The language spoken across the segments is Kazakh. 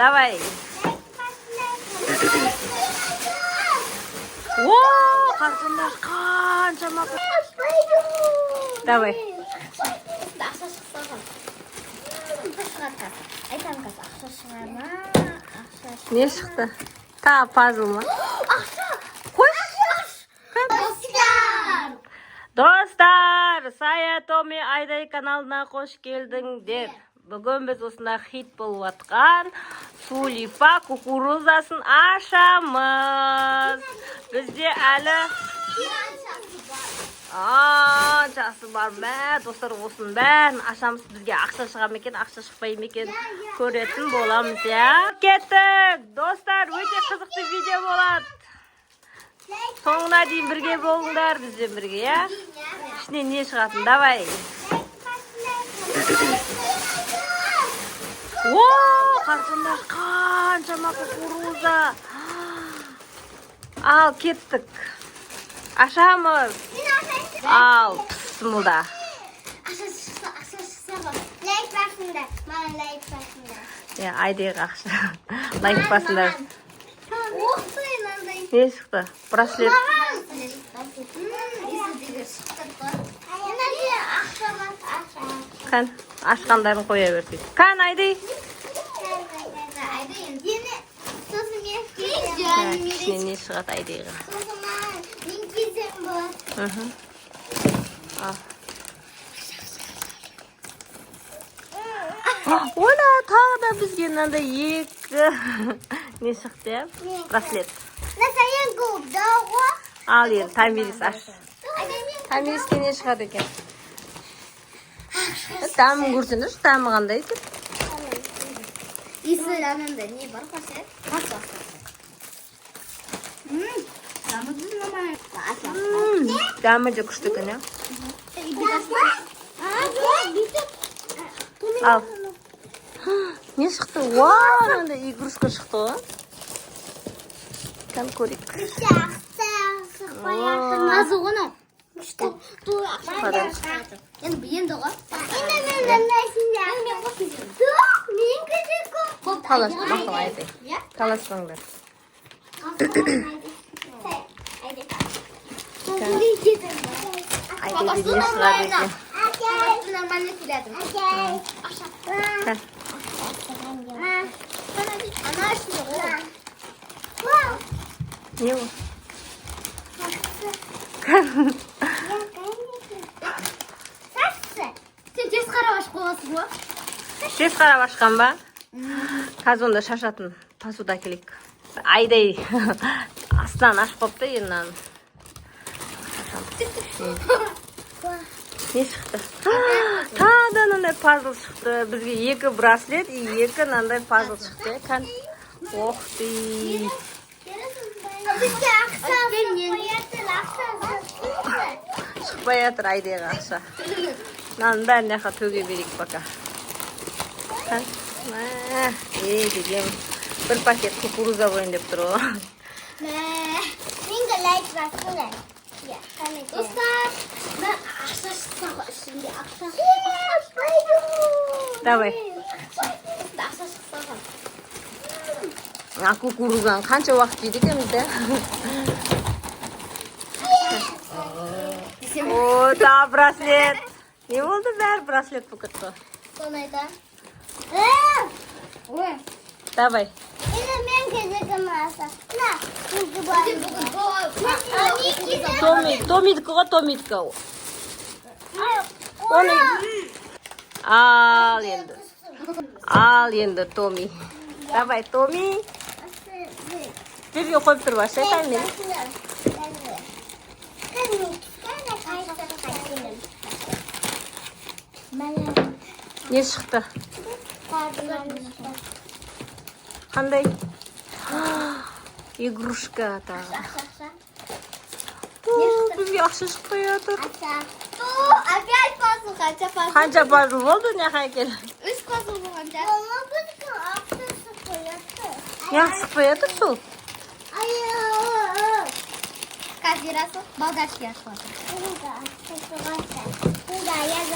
Давай. О, қарасаңдар, қаншама. Давай. Ақша шықса ғой. Шығады қазір. Айтамын қазір. Ақша шыға ма? Ақша. Не шықты? Тағы пазл ма? Ақша! Қойшы. Достар! Достар, Сая, Томи, Айдай каналына қош келдіңдер. Бүгін біз осындай хит болып жатқан сулифа кукурузасын ашамыз. Бізде әлі қаншасы бар, мә, достар, осының бәрін ашамыз. Бізге ақша шыға ма екен, ақша шықпай ма екен, көретін боламыз, иә. Кеттік, достар, өте қызықты видео болады. Соңына дейін бірге болыңдар, бізбен бірге, иә. Ішінен не шығатын, давай. О, қарасаңдар, қаншама кукуруза. Ал, кеттік. Ашамыз. Ал, пысмылда. Ақша шықса, ақша шықса ғой. Лайк басыңдар. Маған лайк басыңдар. Иә, Айдайға ақша. Лайк басыңдар. Ух ты, мынандай. Не шықты? Браслет. Маған. Есімдегі шықты ғой. Мынандай ақша бар, ақша. Кән, ашқандарын қоя бер дейді. Кән, Айдай. Айда енді. Сосын мен Так, ішінен не шығады Айдайға? Сосын маған мен кезем болады. Ал. Ола, тағы да бізге мынандай екі не шықты, иә? Браслет. Ал енді Томирис аш. Томириске не шығады екен? Дәмін көрсеңдерші, дәмі қандай екен? Иісі анандай не бар ғой ше? Дәмі де нормально. Дәмі де күшті екен, иә? Ал. Не шықты? Уа, мынандай игрушка шықты ғой. Кән, көрейік. Мазы ғой мынау. Қара. Енді енді ғой. Талас, мақұл, Айдай. Таласпаңдар. Айдайда не шығады екен? Нормально келеді. Кән. Ана ішінде ғой. Не ол? Сен тез қарап ашып қойғансың ғой. Тез қарап ашқан ба? Қазір онда шашатын посуда әкелейік. Айдай астынан ашып қойыпты енді мынаны. Не шықты? Тағы да мынандай пазл шықты. Бізге екі браслет и екі мынандай пазл шықты. Кән. Ох ты. Шықпай жатыр Айдайға ақша. Мынаның бәрін мына жаққа төге берейік пока. Кән. Мә, е деген бір пакет кукуруза қояйын деп тұр ғой. Достар, мен ақша шықса ғой, ішінде ақша. Давай. Ақша шықса ғой. А кукурузаны қанша уақыт жейді екенбіз, да? О, тағы браслет. Не болды, бәрі браслет болып кетті ғой. Соны айтамын. Давай. Томи, Томидікі ғой, Томидікі. Оның. Ал енді. Ал енді Томи. Давай, Томи. Жерге қойып тұрып аш, Томир. Не шықты? Қандай? Игрушка тағы. О, бізге ақша шықпай жатыр. Опять пазл, қанша пазл? Қанша пазл болды, не кел? Үш пазл болғанша. Не шықпай жатыр сол? Қазір Расул балдашки ашып жатыр.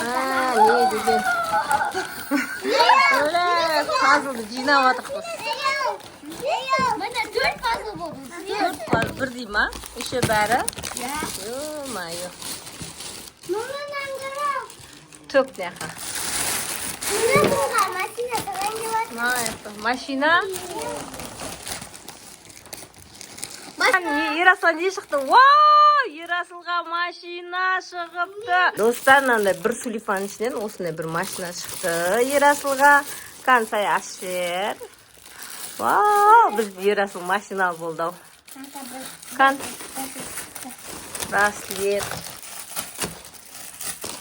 А, не деген. Өлә, пазлды жинап жатырмыз. Міне, төрт пазл болды. Төрт пазл бірдей ма? Еще бәрі? Иә. Ё-моё. Төк мына жаққа. Мына жақта машина. Ерасыл, не шықты? Вау! Ерасылға машина шығыпты. Достар, мынандай бір сулифаның ішінен осындай бір машина шықты Ерасылға. Кәне, Сая, ашып жібер. Вау, біз Ерасыл машина болды ау. Кән. Браслет.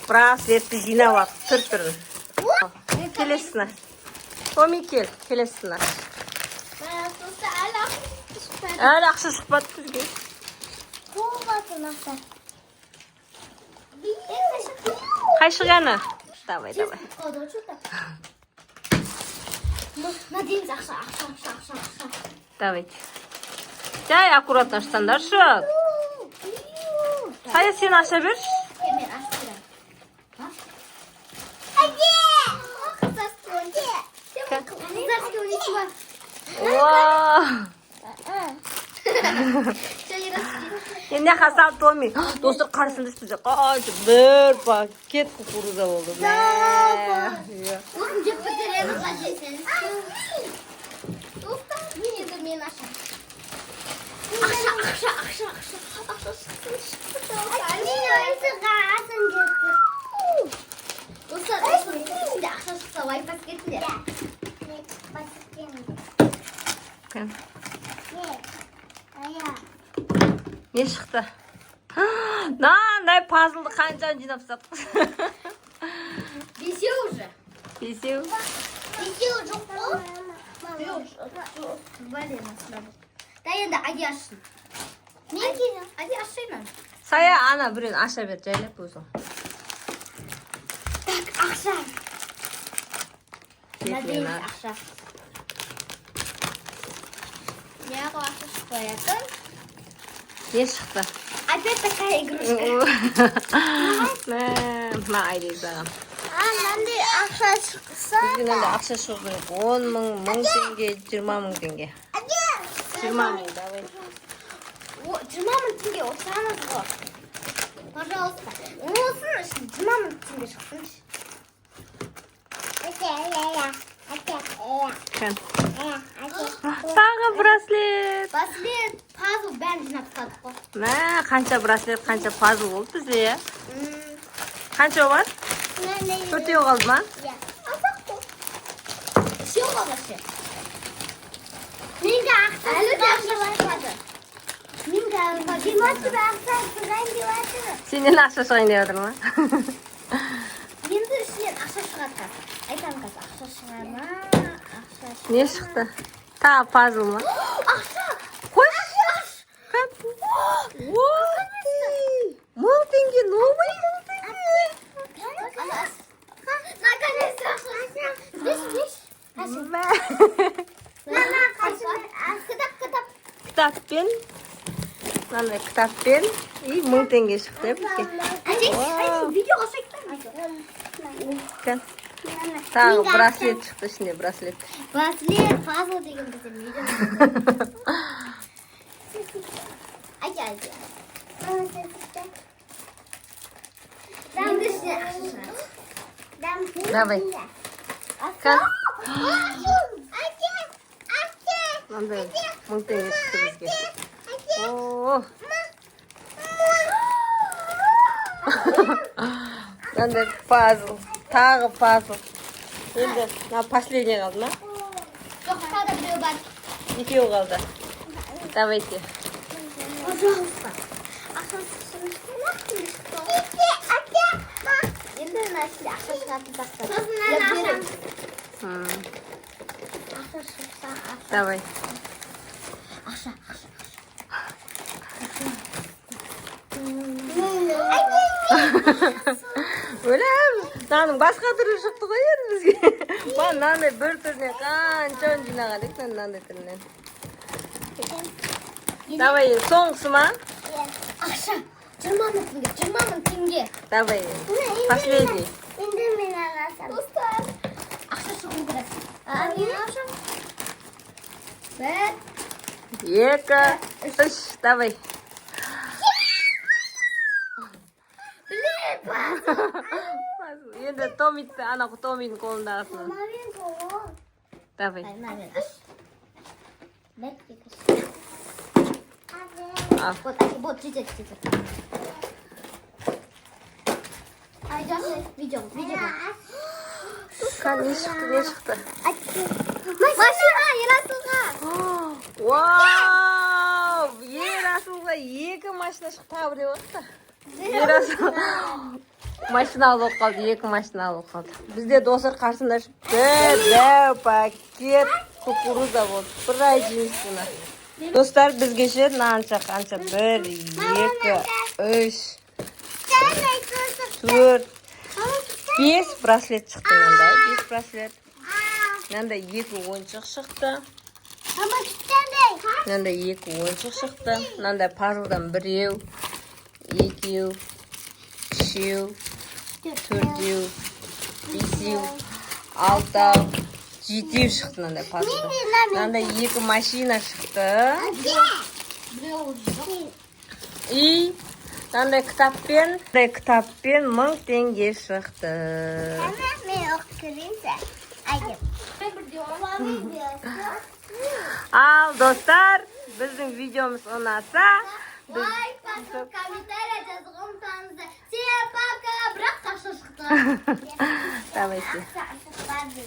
Браслетті жинап алып, түр түрін. Келесісін аш. Томи, кел, келесісін аш. Әлі ақша шықпады бізге. Қуып. Қай шығаны? Давай, давай. Надеемся, ақша, ақша, ақша, ақша, ақша. Давайте. Жай, аккуратно ашсаңдаршы. Сая, сен аша берші. Мен ашып беремін. Әке! Қыздарский Қыздарский ойнайсың ба? Вау! Все, Ерасыл. Енді жаққа Томи. Достар, қарасаңдаршы, бізде қанша бір пакет кукуруза болды. Мә, иә. Осыны жеп бітіреміз ба, жесеңіз. Достар, мен енді мен ашамын. Ақша, ақша, ақша, ақша. Ақша шықсын, шықсын. Достар, осының ішінде ақша шықса, лайк басып кетіңдер. Кән. Не шықты? Мынандай пазлды қанша жинап тастадық. Бесеу уже. Бесеу. Бесеу жоқ қой. Блин, да, енді Ади ашсын. Мен Ади ашсайын. Сая, ана біреуін аша бер, жайлап өзің. Так, ақша. Кет, Надеюсь, Лена. ақша. Неғып ақша шықпай жатыр? Не шықты? Опять такая игрушка. Мә, мә, Айди, саған. Мынандай ақша шықса. Бізге мынандай ақша шығу керек. 10 000, 1000 теңге, 20 000 теңге. 20 000, давай. 20 000 теңге ұтсаңыз ғой. Пожалуйста. Осының ішінде 20 000 теңге шықсыншы. Кән. Тағы браслет. Браслет, пазл, бәрін жинап тастадық қой. Мә, қанша браслет, қанша пазл болды бізде, иә? Қанша бар? Төртеу қалды ма? Иә. Азақ қой. Үшеу қалды ше. Менде ақша. Әлі де ақша шықпады. Менде ақша Сенен ақша шығайын деп жатыр ма? Енді ішінен ақша шығады қазір. Айтамын қазір, ақша шыға ма? Ақша шыға Не шықты? Тағы пазл ма? Ақша! Қойшы. Ух ты! 1000 теңге, новый 1000 теңге. Наконец-то ақша. Беш, беш. Мә. Кітап, кітап. Кітаппен, мынандай кітаппен и 1000 теңге шықты, иә, бізге. Әжей, Вау. видео қосайық. Кән. Тағы браслет шықты ішінде, браслет. Браслет, пазл деген бізде видео. Әже, әже. Енді ішінен ақша шығады. Давай. Кән. Мынандай 1000 теңге шықты бізге. О, мынандай пазл, тағы пазл. Енді мына последний қалды ма? Жоқ, тағы да біреу бар. Екеуі қалды. Давайте. Пожалуйста. Ақша шықсын. Енді мына ішінде ақша шығатын сияқты. Ақша шықса, ақша. Давай. Ақша, ақша. Өлем, мынаның басқа түрі шықты ғой енді бізге. Мына мынандай бір түрінен қанша жинаған едік, мынандай түрінен. Давай, енді соңғысы ма? Ақша. 20 000 теңге, 20 000 теңге. Давай енді. Последний. Енді мен аласам. Достар. Ақша шығу керек. А, мен ашам. Бір. Екі, үш, давай. Блин. Енді Томми, ана Томидің қолындағысын. Мамамен қол. Давай. Мамамен аш. Бір, екі, үш. Ал. Вот, әке, вот, жетеді, жетеді. Ай, жақсы, видео, видео. Қан, не шықты, не шықты? Машина, Ерасылға. Вау! Ерасылға екі машина шықты, тағы біреу шықты. Ерасыл машиналы болып қалды, екі машиналы болып қалды. Бізде, достар, қарсында бір дәу пакет кукуруза болды. Бір ай жейміз бұны. Достар, бізге ше мынанша қанша? Бір, екі, үш, төрт, бес браслет шықты мынандай. Бес браслет. Мынандай екі ойыншық шықты. Мынандай екі ойыншық шықты. Мынандай пазлдан біреу, екеу, үшеу, төртеу, бесеу, алтау, жетеу шықты мынандай пазлдан. Мынандай екі машина шықты. И мынандай кітаппен 1000 теңге шықты. Мен оқып көрейінші. Әкем. Ал, достар, біздің видеомыз ұнаса, біз Лайк басып, комментарий жазуға ұмытпаңыздар. Всем пока! Бірақ ақша шықты. Давайте. Ақша шықпады.